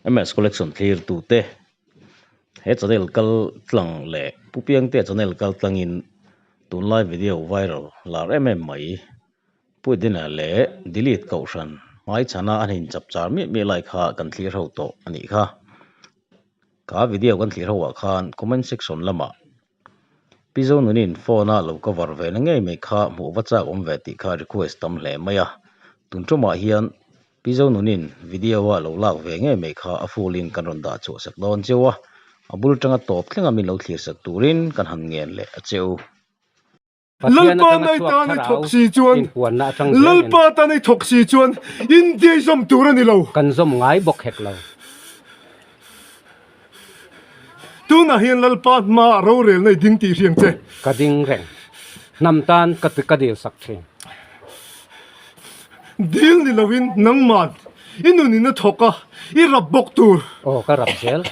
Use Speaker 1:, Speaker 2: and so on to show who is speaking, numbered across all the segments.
Speaker 1: MS Collection thlir tute he channel kal tlang leh Pu Piangtea channel kal tlangin tunlai video viral lar em em mai Pu Edena leh Delete Kohhran hmaichhana an inchap char miah miah lai kha kan thlir ho tawh a nih kha. Kha video kan thlir ho ah khan comment section lamah Pi Zonunin phone a lo cover ve na ngei mai kha hmuh va chak awm ve tih kha request tam hle mai a, tun tumah hian Pi Zonunin video a lo lak ve ngei mai kha a full in kan rawn dah chhuah sak dawn cheu a, a bul tanga tawp thlenga min lo thlir sak turin kan han ngen leh a cheu.
Speaker 2: Pathian
Speaker 3: Lalpa
Speaker 2: atanga
Speaker 3: nai
Speaker 2: chhuak
Speaker 3: tan i
Speaker 2: thlarau
Speaker 3: thawk si chuan
Speaker 2: inpuanna atang zelin.
Speaker 3: Lalpa tan i thawk si chuan India i zawm tur a ni lo.
Speaker 2: Kan zawm ngai bawk hek lo.
Speaker 3: Tunah hian Lalpa hmaah rorelna i ding tih hriang che.
Speaker 2: Ka ding reng. Hnam tan ka ka dil sak thin.
Speaker 3: Dil ni loin nangman i nunin a thawk a, i rap bawk tur.
Speaker 2: Aw ka rap zel.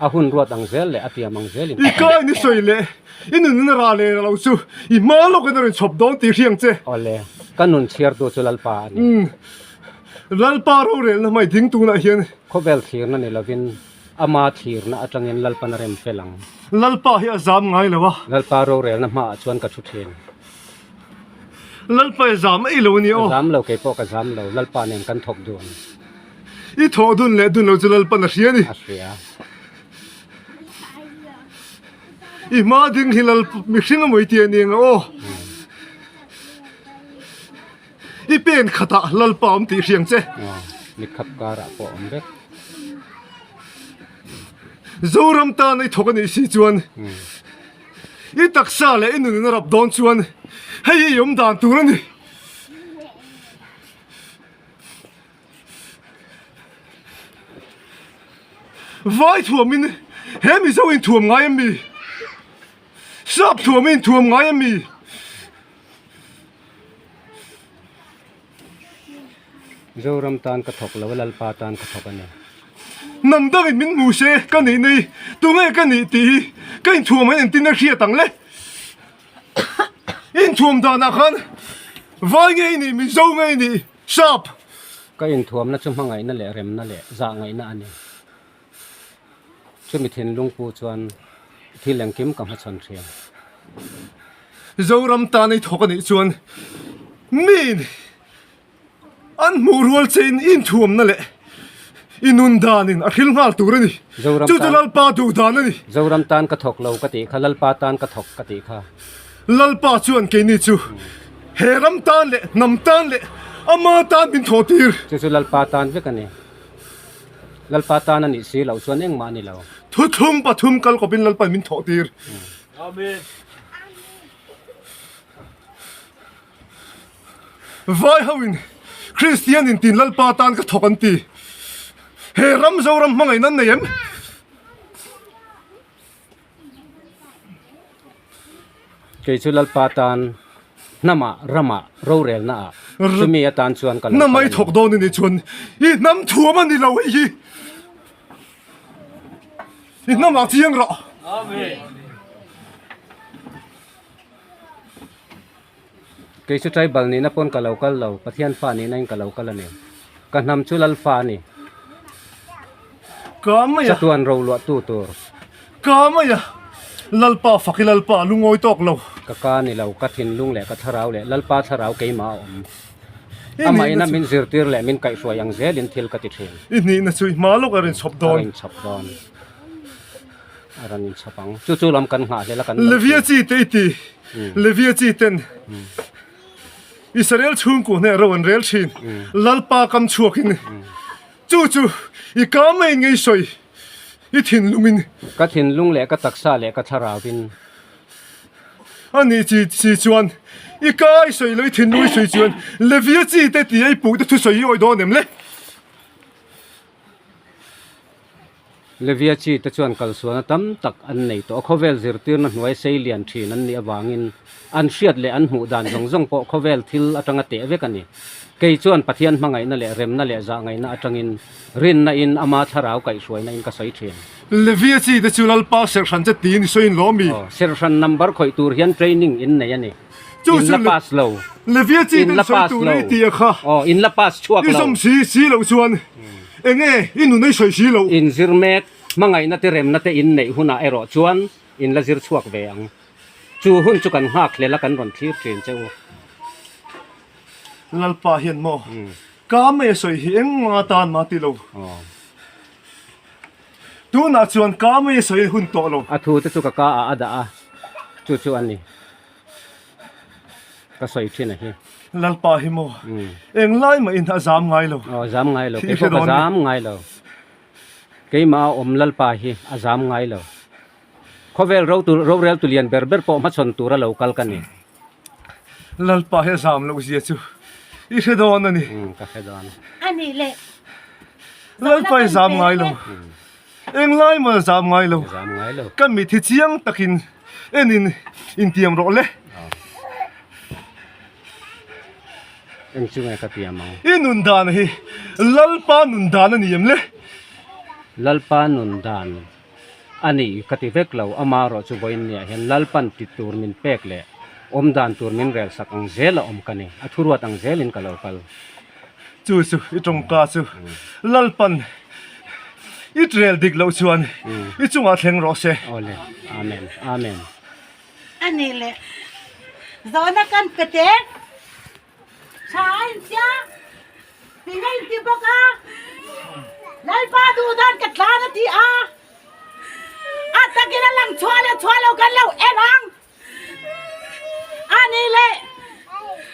Speaker 2: A hun ruat ang zel leh a tiam ang zelin
Speaker 3: I ka in i sawi leh i nunin a rah leh lo chu i hma lawkin a rawn chhawp dawn tih hriang che.
Speaker 2: Awle, ka nun chhiartu chu Lalpa a ni.
Speaker 3: Umm, Lalpa rorelna hmai ding tunah hian.
Speaker 2: Khawvel thlirna ni lovin ama thlirna atangin Lalpan a rem fel ang.
Speaker 3: Lalpa hi a zam ngai lo a.
Speaker 2: Lalpa rorelna hmaah chuan ka thu thin.
Speaker 3: Lalpa i zam ei lo a ni aw.
Speaker 2: Ka zam lo, kei pawh ka zam lo, Lalpa nen kan thawk dun.
Speaker 3: I thawh dun leh dun lo chu Lalpan a hria a ni.
Speaker 2: A hria.
Speaker 3: I hma ding hi Lal mihring a mawi ti a ni ang aw. I pen khatah Lalpa awm tih hriang che.
Speaker 2: Aw, mitkhap karah pawh awm vek.
Speaker 3: Zoram tan i thawk a nih si chuan. I taksa leh i nun in a rap dawn chuan hei hi i awm dan tur a ni. Vai thuamin he Mizo in thuam ngai em mi? Sap thuamin in thuam ngai em mi?
Speaker 2: Zoram tan ka thawk lo a, Lalpa tan ka thawk a ni.
Speaker 3: Hnam dangin min hmu se ka nih nei, tunge ka nih tih hi ka inthuam an entin a hriat ang le. I inthuam danah khan vai nge i nih, Mizo nge i nih, Sap.
Speaker 2: Ka inthuamna chu hmangaihna leh remna leh zahngaihna a ni. Chumi thinlung pu chuan thil engkim ka hmachhawn thin.
Speaker 3: Zoram tan i thawk a nih chuan miin an hmuh rual chein i inthuamna leh i nun danin a hril nghal tur a ni. Chu chu Lalpa duh dan a ni.
Speaker 2: Zoram tan ka thawk lo ka tih kha, Lalpa tan ka thawk ka tih kha.
Speaker 3: Lalpa chuan keini chu he ram tan leh hnam tan leh ama tan min thawh tir.
Speaker 2: Chu chu Lalpa tan vek a ni. Lalpa tan a nih si loh chuan engmah a ni lo.
Speaker 3: Thuthlung pathum kal kawpin Lalpa'n min thawh tir.
Speaker 4: Amen.
Speaker 3: Vai hoin Kristian in tin Lalpa tan ka thawk an ti. He ram Zoram hmangaihna an nei em?
Speaker 2: Kei chu Lalpa tan hnamah, ramah, rorelna ah chumi atan chuan ka lo kal a ni.
Speaker 3: Hnam ai thawk dawn a nih chuan i hnam thuam a ni lo hei hi. I hnamah chiang rawh.
Speaker 2: Kei chu tribal nihna pawn ka lo kal lo, Pathian fa nihna in ka lo kal a ni. Ka hnam chu Lalfa a ni.
Speaker 3: Ka mai a.
Speaker 2: Chatuan roluah tu tur.
Speaker 3: Ka mai a. Lalpa fak i Lalpa lungawi tawk lo.
Speaker 2: Ka ka ni lo, ka thinlung leh ka thlarau leh Lalpa thlarau keimah a awm. Amah ina min zirtir leh min kaihhruai ang zelin thil ka ti thin.
Speaker 3: I hnihna chu i hma lawk a rawn chhawp dawn.
Speaker 2: A rawn chhawp dawn. A rawn inchhawp ang. Chu chu lam kan nghah hlel a kan lo
Speaker 3: Levia chi te i ti. Levia chi ten Israel chhungkua hneh ro an rel thin. Lalpa kam chhuakin chu chu i ka mai ngei sawi i thinlungin.
Speaker 2: Ka thinlung leh ka taksa leh ka thlarauin.
Speaker 3: A nih chi si chuan i ka i sawi lo i thinlung i sawi chuan Levia chi te ti a i puh te thusawi i awih dawn em le?
Speaker 2: Levia chi te chuan kalsualna tam tak an nei tawh a, khawvel zirtirna hnuai sei lian thin an nih avangin an hriat leh an hmuh dan zawng zawng pawh khawvel thil atanga teh vek a ni. Kei chuan Pathian hmangaihna leh remna leh zahngaihna atangin rinna in ama thlarau kaihhruaina in ka sawi thin.
Speaker 3: Levia chi te chu Lalpa serhran che tiin i sawiin lawm mi?
Speaker 2: Aw, serhran number khawih tur hian training in nei a ni.
Speaker 3: Chu
Speaker 2: In
Speaker 3: chu
Speaker 2: la pass lo.
Speaker 3: Levia chi
Speaker 2: In
Speaker 3: ten
Speaker 2: la
Speaker 3: sawi
Speaker 2: pass
Speaker 3: tur
Speaker 2: lo.
Speaker 3: i ti a kha.
Speaker 2: Aw, in la pass chhuak
Speaker 3: I
Speaker 2: lo.
Speaker 3: zawm si si loh chuan. Enge i nun ei sawi si loh?
Speaker 2: In zir mek, hmangaihna te remna te in neih hunah erawh chuan in la zir chhuak ve ang. Chu hun chu kan nghak hlel a kan rawn thlir thin che u.
Speaker 3: Lalpa hian maw ka mei a sawi hi engmah atan mah ti lo. Tunah chuan ka mei a sawi hun tawh lo.
Speaker 2: A thu te chu ka ka ah a dah a, chu chu a ni. Ka sawi thin a hi.
Speaker 3: Lalpa hi maw englai mah in a zam ngai lo.
Speaker 2: Aw zam ngai lo, kei pawh ka zam ngai lo. Keimah a awm Lalpa hi a zam ngai lo. Khawvel rorel tu lian ber ber pawh hmachhawn tura lo kal ka ni.
Speaker 3: Lalpa hi a zam loh zia chu i hre dawn a ni.
Speaker 2: Umm ka hre dawn.
Speaker 4: A nih leh.
Speaker 3: Lalpa hi zam ngai lo. Englai mah a zam ngai lo.
Speaker 2: Zam ngai lo.
Speaker 3: Ka mit hi chiang takin enin intiam rawh le.
Speaker 2: Eng chu nge ka tiam ang?
Speaker 3: I nun dan hi Lalpa nun dan a ni em le?
Speaker 2: Lalpa nun dan. A ni, ka ti vek lo, amaherawh chu vawiin niah hian Lalpan ti tur min pek leh awm dan tur min rel sak ang zel a awm ka ni, a thuruat ang zelin ka lo kal.
Speaker 3: Chu chu i tawngka chu Lalpan i rel dik loh chuan i chungah thleng rawh se.
Speaker 2: Awle, Amen, Amen.
Speaker 4: A ni leh zawhna kan pe teh. Tha a intia, ping a inti bawk a, Lalpa duh dan ka tlan a ti a, a takin a lang chhuah leh chhuah lo kan lo en ang. A ni leh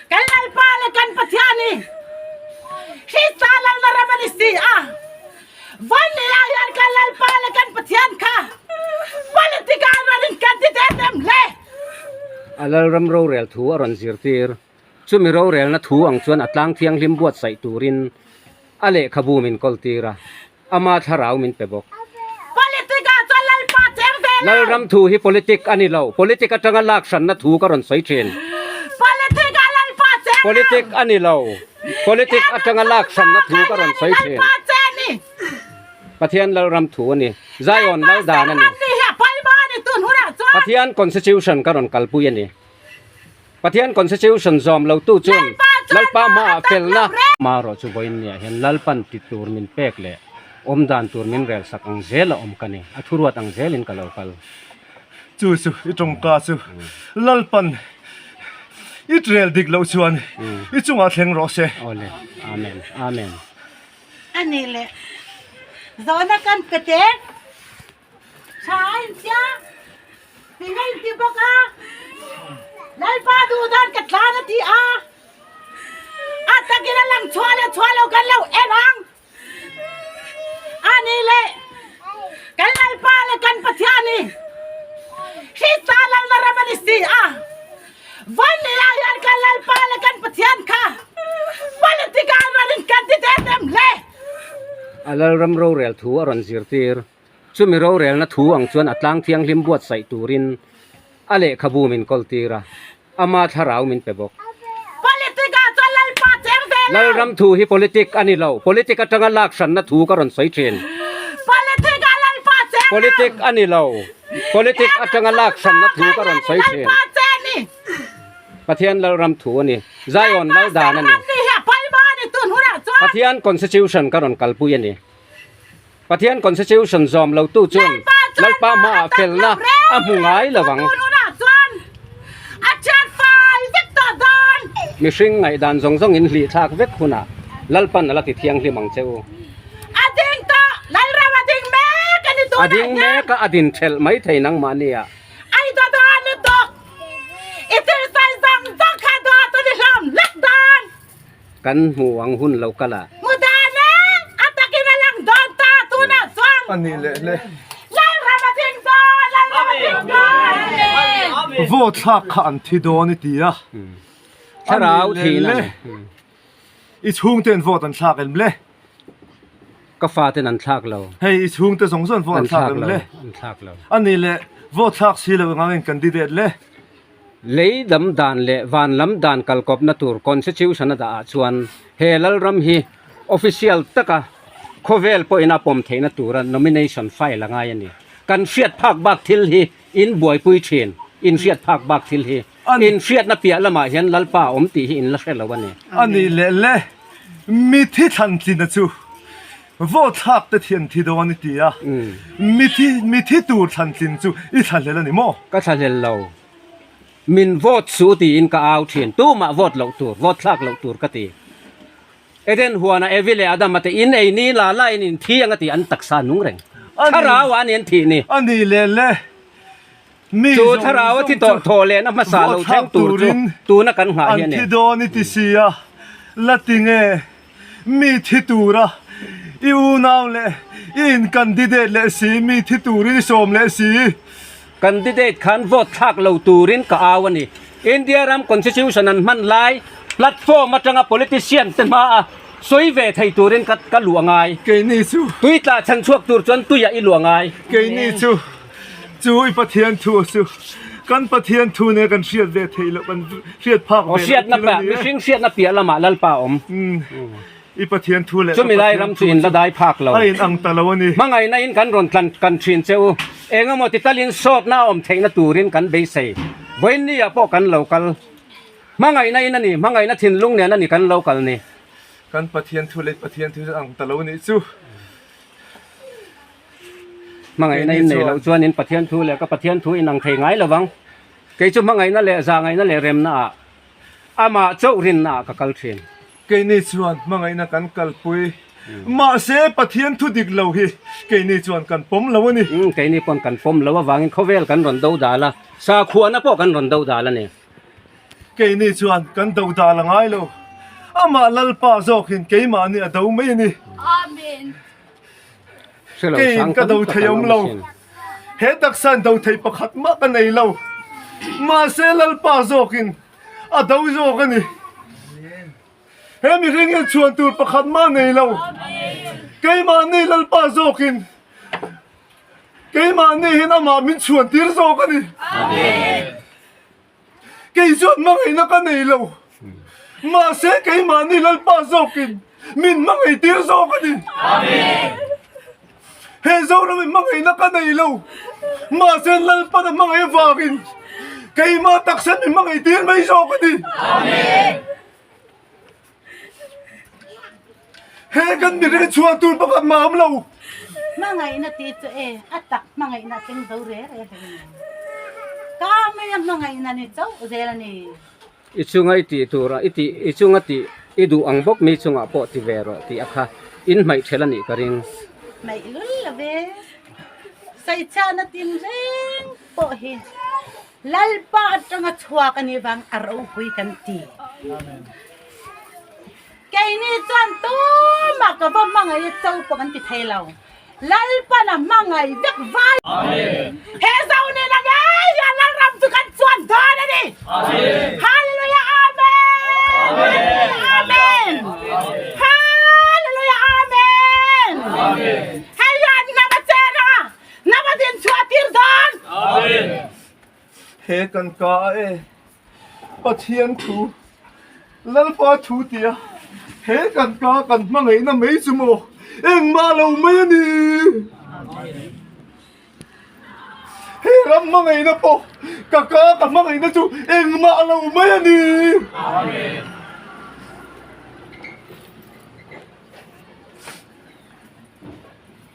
Speaker 4: kan Lalpa leh kan Pathian hi Krista lalna ram a ni si a, Vawinia hian kan Lalpa leh kan Pathian kha politic ah rawn in kan ti em em hle.
Speaker 2: A Lalram rorel thu a rawn zirtir. Chumi rorelna thu ang chuan a tlang thianghlim buatsaih turin a lehkhabu min kawltir a, ama thlarau min pe bawk.
Speaker 4: Politic ah chuan Lalpa cheng ve lo.
Speaker 2: Lalram thu hi politic a ni lo. Politic atanga lak hranna thu ka rawn sawi thin.
Speaker 4: Politic ah Lalpa cheng lo.
Speaker 2: Politic a ni lo. Politic atanga lak hranna thu ka rawn sawi thin.
Speaker 4: Lalpa cheng ni.
Speaker 2: Pathian Lalram thu a ni. Zion Lal dan a ni. Pathian Constitution ka rawn kalpui a ni. Pathian Constitution zawm lo tu chuan Lalpa hmaah felna. Marawh chu vawiin niah hian Lalpan ti tur min pek leh awm dan tur min rel sak ang zel a awm ka ni. A thuruat ang zelin ka lo kal.
Speaker 3: Chu chu i tawngka chu Lalpan i rel dik loh chuan i chungah thleng rawh se.
Speaker 2: Awle. Amen. Amen.
Speaker 4: A ni leh zawhna kan pe teh. Tha a intia, ping a inti bawk a, Lalpa duh dan ka tlan a ti a, a takin a lang chhuah leh chhuah lo kan lo en ang. A ni leh kan Lalpa leh kan Pathian hi Krista lalna ram a ni si a, Vawinia hian kan Lalpa leh kan Pathian kha politic ah rawn in kan ti em em hle.
Speaker 2: A Lalram rorel thu a rawn zirtir. Chumi rorelna thu ang chuan a tlang thianghlim buatsaih turin a lehkhabu min kawltir a, ama thlarau min pe bawk.
Speaker 4: Politic ah chuan Lalpa cheng ve lo.
Speaker 2: Lalram thu hi politic a ni lo. Politic atanga lak hranna thu ka rawn sawi thin.
Speaker 4: Politic ah Lalpa cheng lo.
Speaker 2: Politic a ni lo. Politic atanga lak hranna thu ka rawn sawi thin. Pathian Lalram thu a ni. Zion Lal dan a ni. Pathian Constitution ka rawn kalpui a ni. Pathian Constitution zawm lo tu chuan Lalpa hmaah felna a hmu ngai lo ang. Mihring ngaihdan zawng zawng in hlih thlak vek hunah Lalpan a la ti thianghlim ang che u.
Speaker 4: A ding tawh, Lalram a ding mek a ni tunah hian.
Speaker 2: A ding mek a, a din thelh mai thei nangmahni ah.
Speaker 4: Ai dawt a ni tuk. I thil sawi zawng zawng kha dawt a ni hlawm lek dawn.
Speaker 2: Kan hmu ang hun lo kal ah.
Speaker 4: Hmu dan e, a takin a lang dawn ta tunah chuan.
Speaker 3: A nih leh le.
Speaker 4: Lalram a ding dawn, Lalram a ding dawn.
Speaker 3: Vote thlak kha an thi dawn i ti a.
Speaker 2: Thlarau thihna a ni.
Speaker 3: I chhungte'n vote an thlak em le?
Speaker 2: Ka fate'n an thlak lo.
Speaker 3: Hei, i chhungte zawng zawng vote an thlak em le?
Speaker 2: An thlak lo.
Speaker 3: A nih leh, vote thlak si lo engangin candidate le?
Speaker 2: Lei lam dan leh van lam dan kalkawpna tur Constitution a dah ah chuan he Lalram hi official taka khawvel pawhin a pawm theihna tura nomination file a ngai a ni. Kan hriat phak bak thil hi In buaipui thin, in hriat phak bak thil hi, in hriatna piah lamah hian Lalpa a awm tih hi in la hre lo a ni.
Speaker 3: A nih leh le, mithi thlantlina chu Vote thlak te thian thi dawn i ti a, mithi mithi tur thlan tlin chu i thlahlel a ni maw?
Speaker 2: Ka thlahlel lo. Min vote suh tiin ka au thin. Tumah vote loh tur, vote thlak loh tur ka ti. Eden huana Evi leh Adama te in ei ni la la in in thi ang a ti an taksa nung reng. Thlarau ah a ni an thih ni.
Speaker 3: A ni leh le. Mi
Speaker 2: Chu
Speaker 3: zawng
Speaker 2: thlarau a thi
Speaker 3: zawng
Speaker 2: tawh
Speaker 3: chu
Speaker 2: thaw lehna hmasa lo
Speaker 3: vote
Speaker 2: thleng
Speaker 3: thlak
Speaker 2: tur chu
Speaker 3: turin
Speaker 2: tuna kan nghah
Speaker 3: an
Speaker 2: hi a ni.
Speaker 3: thi dawn i ti si a, la ti nge? Mi thi tura i unau leh i in candidate leh si, mi thi turin i sawm leh si.
Speaker 2: Candidate khan vote thlak lo turin ka au a ni. India ram constitution an hman lai platform atanga politician te hma a sawi ve thei turin ka ka luh a ngai.
Speaker 3: Keini chu.
Speaker 2: Tui tlah chhan chhuak tur chuan tuiah i luh a ngai.
Speaker 3: Keini chu chu i Pathian thu chu kan Pathian thu nen kan hriat ve theih loh kan hriat phak ve loh thil a ni e.
Speaker 2: Mihring hriatna piah lamah Lalpa a awm.
Speaker 3: I Pathian thu leh ka
Speaker 2: Chumi lai
Speaker 3: Pathian
Speaker 2: ram chu
Speaker 3: thu
Speaker 2: in la
Speaker 3: chu
Speaker 2: dai phak lo.
Speaker 3: a in ang ta lo a ni.
Speaker 2: Hmangaihna in kan rawn tlan kan thin che u. Engemaw ti talin sawtna a awm theihna turin kan beisei. Vawiinni ah pawh kan lo kal. Hmangaihna in a ni, hmangaihna thinlung nen a ni kan lo kal ni.
Speaker 3: Kan Pathian thu leh i Pathian thu chu a ang ta lo a nih chu.
Speaker 2: Hmangaihna in nei loh chuan in Pathian thu leh ka Pathian thu in ang thei ngai lo vang. Kei chu hmangaihna leh zahngaihna leh remna ah amah chauh rinna ah ka kal thin.
Speaker 3: Keini chuan hmangaihna kan kalpui. Mahse Pathian thu dik lo hi keini chuan kan pawm lo a ni.
Speaker 2: Umm keini pawn kan pawm lo avangin khawvel kan rawn do dal a, sakhuana pawh kan rawn do dal a ni.
Speaker 3: Keini chuan kan do dal a ngai lo. Amah Lalpa zawkin keimahni a do mai a ni.
Speaker 5: Amen.
Speaker 3: Keiin ka do thei awm lo, he taksain do thei pakhat mah ka nei lo. Mahse Lalpa zawkin a do zawk a ni. He mihring hian chhuan tur pakhat mah nei lo. Keimahni Lalpa zawkin keimahni hian amah min chhuan tir zawk a ni. Kei chuan hmangaihna ka nei lo. Mahse keimahni Lalpa zawkin min hmangaih tir zawk a ni. He Zoramin hmangaihna ka nei lo. Mahse Lalpan a hmangaih avangin keimah taksa min hmangaih tir mai zawk a ni. He kan mihring chhuah tur pakhat mah awm lo.
Speaker 4: Hmangaihna tih chu e, a tak hmangaihna a thleng zo re re hle ni. Ka mai a hmangaihna ni chauh zel a ni.
Speaker 2: I chunga i tih tur i tih i chunga tih i duh ang bawk mi chungah pawh ti ve rawh tih a kha in hmaih ṭhelh a nih ka ring.
Speaker 4: Hmaih lul lo ve. Saichhana tin reng pawh hi. Lalpa atanga chhuak a nih vang a ropui kan ti. Keini chuan tumah ka va hmangaih a cho pawh kan ti thei lo. Lalpan a hmangaih vek vai. He zo nena ngei hian Lalram chu kan chuan dawn a ni. Hallelujah Amen! Hallelujah Amen! Hallelujah Amen! Hei hian hnam a chen a. Hnam a din chhuah tir dawn.
Speaker 3: He kan ka a e Pathian thu Lalpa thu tia he kan ka kan hmangaihna mai chu maw engmah lo mai a ni. He ram hmangaihna pawh ka ka ka hmangaihna chu engmah lo mai a ni.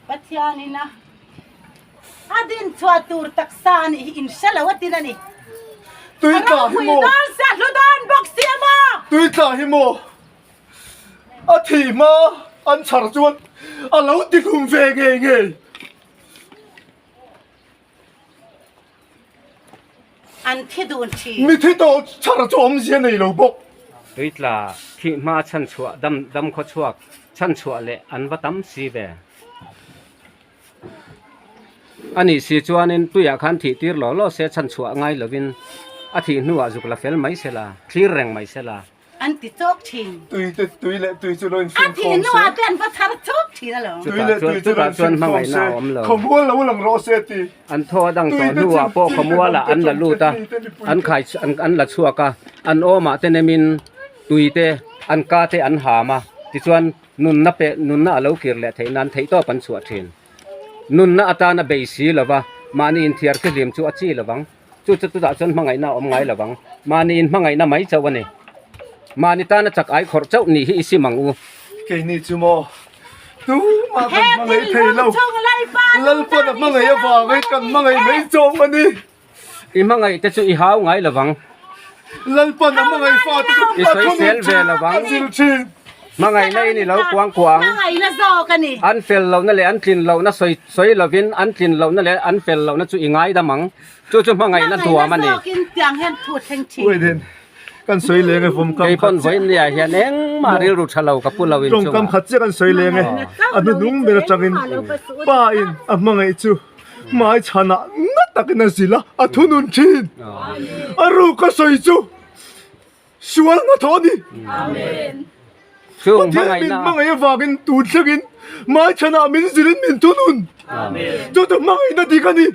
Speaker 4: Pathianin a a din chhuah tur taksa a nih hi in hre lo a tin a ni.
Speaker 3: Tui tla hi maw?
Speaker 4: A ropui dawn si a hlu dawn bawk si a maw?
Speaker 3: Tui tla hi maw? A thi hma an chhar chuan a lo ti hlum ve ngei ngei.
Speaker 4: An thi dun thin.
Speaker 3: Mi thi tawh chhar chu awmzia nei lo bawk.
Speaker 2: Tuitla thih hma chhanchhuah dam dam khaw chhuak chhanchhuah leh an va tam si ve. A nih si chuanin tuiah khan thih tir law law se chhanchhuah ngai lovin a thih hnuah zuk la fel mai sela, thlir reng mai sela.
Speaker 4: An ti chawk thin.
Speaker 3: Tui te tui leh tui chu lo in
Speaker 4: A thih
Speaker 3: fimkhawm se.
Speaker 4: hnuah te an va chhar chawk thin alawm.
Speaker 3: Tui leh tui chu lo in fimkhawm se. Khawmual lo lang rawh se ti.
Speaker 2: An thaw a dang tawh hnuah pawh khawmualah an la lut a, an khai an la chhuak a, an awmah te nemin tui te an ka te an ham a, tichuan nunna pe nunna a lo kir leh theih nan theihtawp an chhuah thin. Nunna atana bei si lova mahni inthiar fihlim chu a chi lovang. Chu chu chutah chuan hmangaihna a awm ngai lo vang. Mahni in hmangaihna mai chauh a ni. Mahni tana chak ai khawrh chauh nih hi i sim ang u.
Speaker 3: Keini chu maw? Tumah kan hmangaih thei lo. Lalpan a hmangaih avangin kan hmangaih mai chawng a ni.
Speaker 2: I hmangaih te chu i hau ngai lovang.
Speaker 3: Lalpan a hmangaih fa te chu
Speaker 2: I sawisel ve lovang.
Speaker 3: A zil thin.
Speaker 2: Hmangaihna in i lo kuang kuang.
Speaker 4: Hmangaihna zawk a ni.
Speaker 2: An fel lohna leh an tlin lohna sawi sawi lovin an tlin lohna leh an fel lohna chu i ngaidam ang. Chu chu hmangaihna duam a ni.
Speaker 4: Hmangaihna zawkin tiang hian thu a thleng thin.
Speaker 3: Uaiden kan sawi leng e vawm kam khat
Speaker 2: Kei pawn vawiin nia hian engmah rilru tha lo ka pu lo in chungah.
Speaker 3: Tawngkam khat chiah kan sawi leng e. A hnuhnung ber atangin pa in a hmangaih chu hmai chhanah na takin a zil a, a thunun thin. A ruk a sawi chu sual hnathawh a ni. Pathian min hmangaih avangin tun thlengin hmai chhanah min zilin min thunun. Chu chu hmangaihna dik a ni.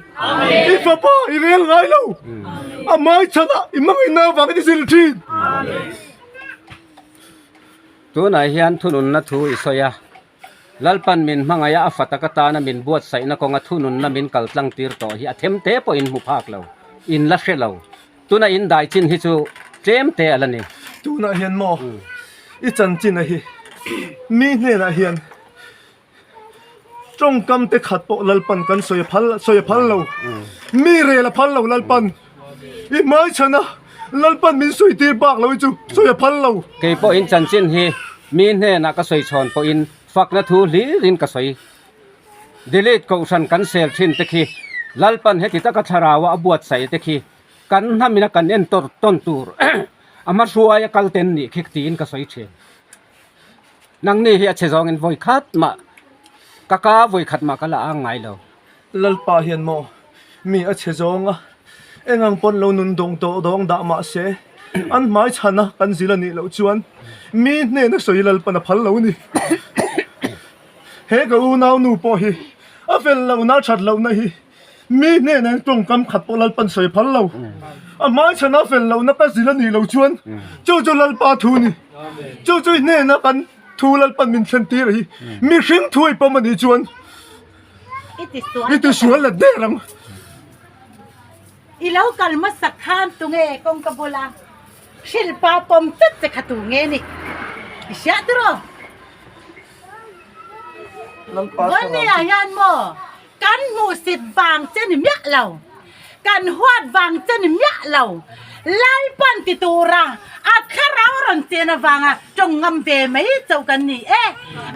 Speaker 3: I fapa i rel ngai lo. A hmai chhanah i hmangaihna avangin i zil thin.
Speaker 2: Tunah hian thununna thu i sawi a. Lalpan min hmangaih a, a fa tak atana min buatsaihna kawnga thununna min kal tlang tir tawh hi a them te pawh in hmu phak lo, in la hre lo. Tuna in dai chin hi chu tlem te a la ni.
Speaker 3: Tunah hian maw i chanchin a hi mi hnenah hian tawngkam te khat pawh Lalpan kan sawi a phal sawi a phal lo, mi rel a phal lo Lalpan i hmaichhan a Lalpan min sawi tir bak lo hi chu sawi a phal lo.
Speaker 2: Kei pawhin chanchin hi mi hnenah ka sawi chhawn pawhin fakna thu hlirin ka sawi. Delete Kohhran kan sel thin te khi Lalpan heti taka thlaraua a buatsaih te khi kan hnamina kan en tawr tawn tur a hmahruai a kal ten nih khi tiin ka sawi thin. Nangni hi a chhe zawngin vawi khat mah ka ka vawi khat mah ka la ang ngai lo.
Speaker 3: Lalpa hian maw mi a chhe zawng a, eng ang pawn lo nun dawng tawh dawng dah mah se an hmai chhana kan zil a nih loh chuan mi hnena sawi Lalpan a phal lo ni. He ka unau nu pawh hi a fel lohna a that lohna hi mi hnenah hian tawngkam khat pawh Lalpan sawi phal lo. A hmaichhana fel lohna ka zil a nih loh chuan chu chu Lalpa thu a ni. Chu chu i hnena kan thu Lalpan min thlen tir hi mihring thu i pawm a nih chuan i tisual let der ang.
Speaker 4: I lo kal hmasak khan tunge kawngka bula hrilhpa pawm tlat che kha tu nge ni? I hriat tiraw? Vawnnia hian maw kan hmuhsit vang che ni miah lo, kan huat vang che ni miah lo, Lalpan ti tura a thlarau rawn chen avanga tawng ngam ve mai chauh kan ni e.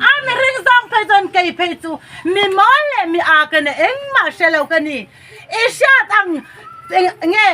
Speaker 4: A mihring zawng phei chuan kei phei chu mi mawl leh mi â ka ni, engmah hre lo ka ni. I hriat ang nge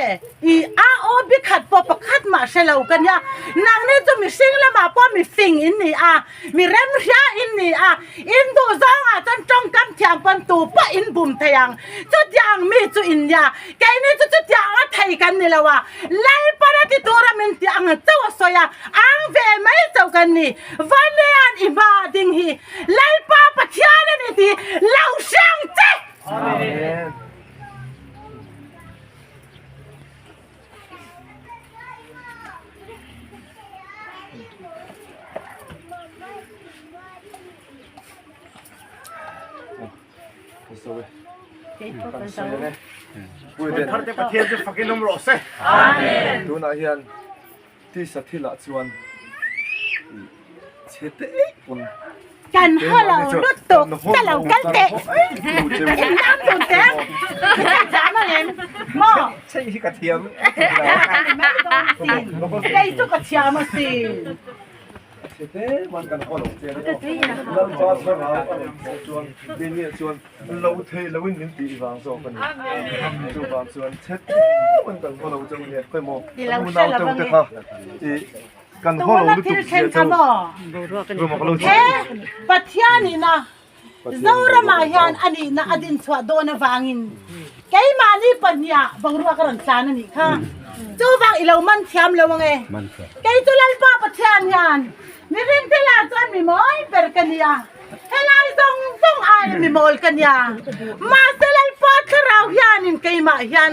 Speaker 4: i a aw bi khat pawh pakhat mah hre lo ka nia, nangni chu mihring lamah pawh mi fing in ni a, mi remhria in ni a, in duh zawngah chuan tawngkam thiam pawn tu pawh in bum thei ang, chutiang mi chu in nia, keini chu chutiang a thei kan ni lo a, Lalpana ti tura min tih ang chauh a sawi a, ang ve mai chauh kan ni, Vanean i hma ding hi Lalpa Pathian a ni tih lo hre ang che!
Speaker 3: Amen. Tunah hian tisa thilah chuan chhe te pawn
Speaker 4: Kan haw lo lutuk ka lo kal teh in lam dun teh ka zam ang em maw
Speaker 3: chei hi ka thiam
Speaker 4: kei chu ka thiam asin
Speaker 3: chhe man kan haw lo che lalpa thlarau a rawn thawh chuan keini chuan lo thei lo in min tih vang zawk a ni chuvang chuan chhe te man kan haw lo cheu nia khawi maw unau teu te kha i Kan haw lo
Speaker 4: Tuna
Speaker 3: lutuk
Speaker 4: thil
Speaker 3: zia
Speaker 4: thlen kha
Speaker 3: chu
Speaker 4: maw?
Speaker 3: Ruma ka lo
Speaker 4: He
Speaker 3: chhuah.
Speaker 4: Pathianina Zoramah hian a nihna a dinchhuah dawn avangin keimahni pahniha boruak a rawn tlan a nih kha. Chuvang i lo man thiam lo ange. Kei chu Lalpa Pathian hian mihring thilah chuan mi mawi ber ka nia. Helai zawng zawng aia mi mawl ka nia. Mahse Lalpa thlarau hianin keimah hian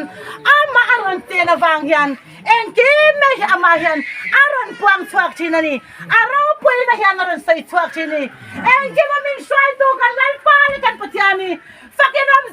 Speaker 4: amah a rawn chen avang hian Engkim mai hi amah hian a rawn puang chhuak thin a ni. A ropuina hian a rawn sawi chhuak thin a ni. Engkima min hruaitu kan Lalpa leh kan Pathian hi fakin awm.